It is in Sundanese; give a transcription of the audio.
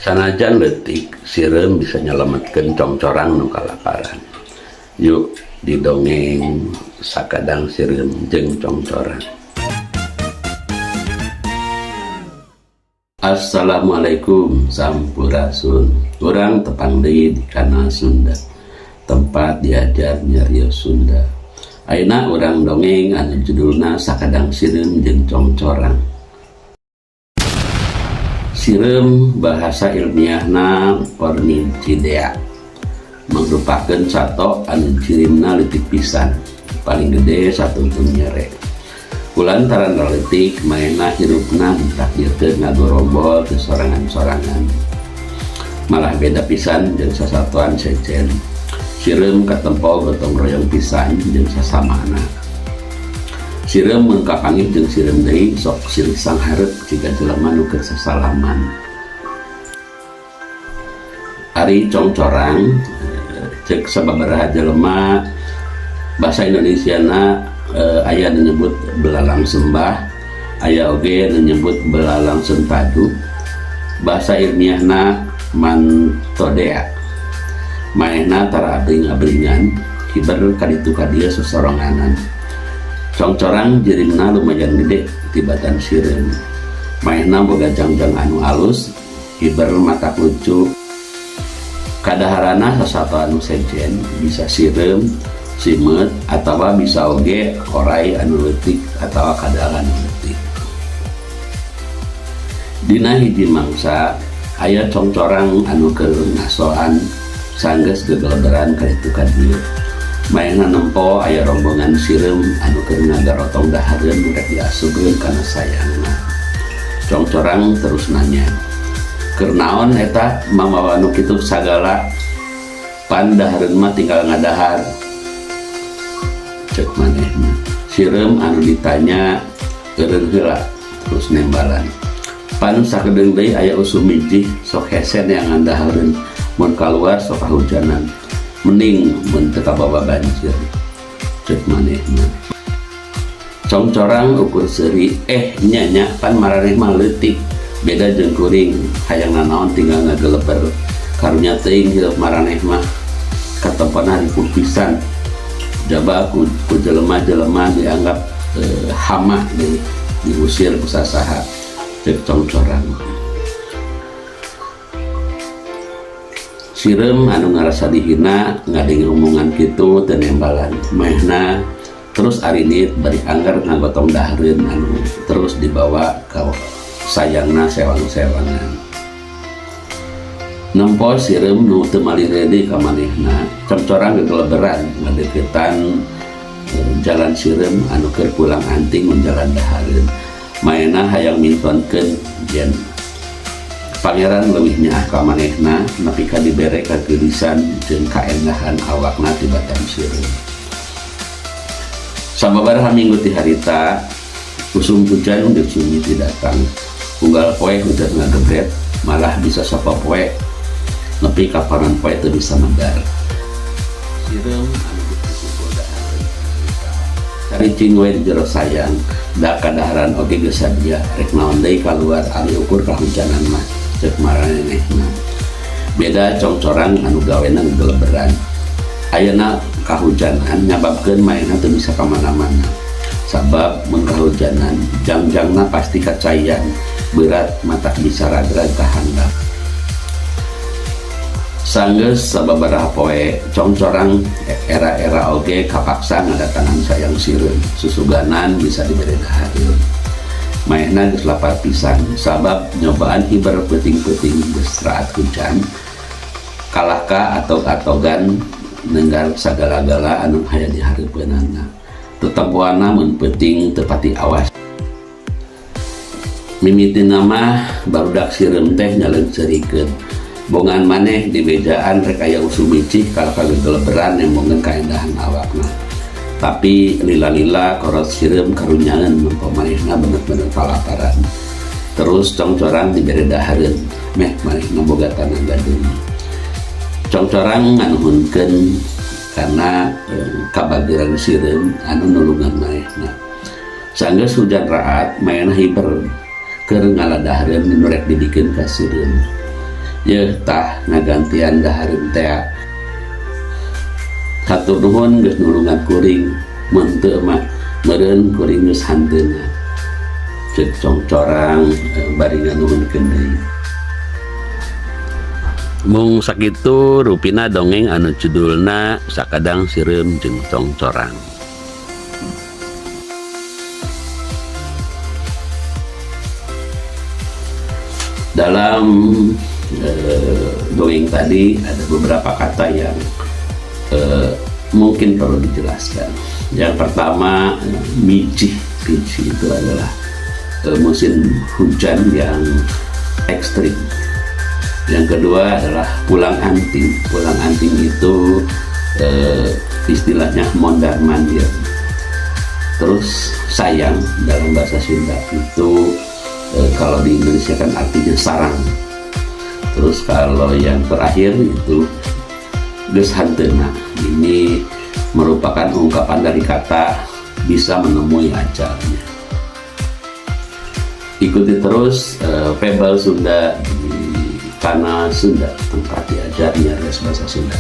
Sanajan leutik, sireum bisa nyalametkeun congcorang nu kalaparan. Yuk didongeng Sakadang Sireum jeung Congcorang. Assalamualaikum, sampurasun. Urang tepang deui di kanal Sunda, tempat diajar nyarios Sunda. Ayeuna urang dongeng anu judulna Sakadang Sireum jeung Congcorang. Sireum bahasa ilmiahna Formicidae, mangrupakeun sato anu jirimna leutik pisan, paling gede satungtung nyere. Kulantaran leutik, manehna hirupna ditakdirkeun ngagorombol teu sorangan-sorangan. Malah beda pisan jeung sasatoan sejen. Sireum katempo gotong royong pisan jeung sasamana. Sireum mun kapanggih jeung sireum deui sok silih sanghareup jiga jelema nu keur sasalaman. Ari congcorang, ceuk sababaraha jelema, bahasa Indonesiana aya nu nyebut belalang sembah, aya oge nu nyebut belalang sentadu. Bahasa ilmiahna Mantodea. Manehna tara abring-abringan, hiber kaditu kadieu sosoronganan. Congcorang jirimna lumayan gede tibatan sireum. Manehna boga jangjang anu alus, hiber matak lucu. Kadaharana sasato anu sejen bisa sireum, simeut, atawa bisa oge oray anu leutik atawa kadal anu leutik. Dina hiji mangsa aya congcorang anu keur ngasoan sanggeus gegeleberan kaditu ka dieu. Manehna nempo aya rombongan sireum anu keur ngagarotong dahareun rek diasupkeun kana sayangna. Congcorang terus nanya, "Keur naon eta mamawa nu kitu sagala? Pan dahareun mah tinggal ngadahar," cek manehna. Sireum anu ditanya eureun heula, terus nembalan, "Pan sakedeung deui aya usum micih, sok hese neangan dahareun. Mun kaluar sok kahujanan. Mending mun teu kabawa banjir," cek manehna. Congcorang ukur seuri, "Eh, nya nya, pan maraneh mah leutik, beda jeung kuring, hayang nanaon tinggal ngageleber. Karunya teuing hirup maraneh mah, katempona ripuh pisan. Jaba ku jelema-jelema dianggap hama deui, diusir ku sasaha," cek congcorang. Sireum anu ngarasa dihina ngadenge omongan kitu teu nembalan. Manehna terus arinit bari angger ngagotong dahareun anu terus dibawa ka sayangna sewang-sewangan. Nempo sireum nu teu malire deui ka manehna, congcorang gegeleberan ngadeukeutan jalan sireum anu keur pulang anting mun jalan dahareun. Manehna hayang mintonkeun yen pangeran leuwih nyaah ka manehna nepi ka dibere kageulisan jeung kaendahan awakna tibatan sireum. Sababaraha minggu ti harita, usum hujan geus mimiti datang. Unggal poe hujan ngagebret, malah bisa sapopoe nepi ka panon poe teu bisa medar. Sireum anu geus kumpul dahareun caricing we di jero sayang, da kadaharan oge geus sadia, rek naon deui kaluar ari ukur kahujanan mah, cek maranehna. Beda congcorang anu gawena ngegeleberan. Ayeuna kahujanan nyababkeun manehna teu bisa ka mana-mana. Sabab mun kahujanan jangjangna pasti kacaian, berat matak bisa ragrag ka handap. Sanggeus sababaraha poe, congcorang era-era oge kapaksa ngadatangan sayang sireum, susuganan bisa dibere dahareun. Manehna geus lapar pisan sabab nyobaan hiber peuting-peuting geus raat hujan, kalahka atog-atogan nenggar sagala-gala anu aya di hareupeunana. Tetempoanna mun peuting teu pati awas. Mimitina mah barudak sireum teh nyaleungseurikeun. Bongan maneh dibejaan rek aya usum micih kalah kagegeleberan nembongeun kaendahan awakna. Tapi lila-lila korot sireum karunyaeun nempo manehna bener-bener kalaparan. Terus congcorang dibere dahareun, meh manehna boga tanaga deui. Congcorang nganuhunkeun karena kabageran sireum anu nulungan manehna. Sanggeus hujan raat, manehna hiber keur ngaladahareun nu rek dibikeun ka sireum. Yeuh tah, ngagantian dahareun tea. Hatur nuhun geus nulungan kuring, mun teu mah meureun kuring geus hanteuna, ceuk congcorang bari nganuhunkeun deui. Mung sakitu rupina dongeng anu judulna Sakadang Sireum jeung Congcorang. Dalam dongeng tadi ada beberapa kata yang mungkin perlu dijelaskan. Yang pertama, mijih. Mijih itu adalah musim hujan yang ekstrim. Yang kedua adalah pulang anting. Pulang anting itu istilahnya mondar mandir. Terus sayang dalam bahasa Sunda itu kalau di Indonesia kan artinya sarang. Terus kalau yang terakhir itu geus hanteuna. Ini merupakan ungkapan dari kata bisa menemui ajalnya. Ikuti terus Fabel Sunda di kanal Sunda, tempat diajar bahasa Sunda.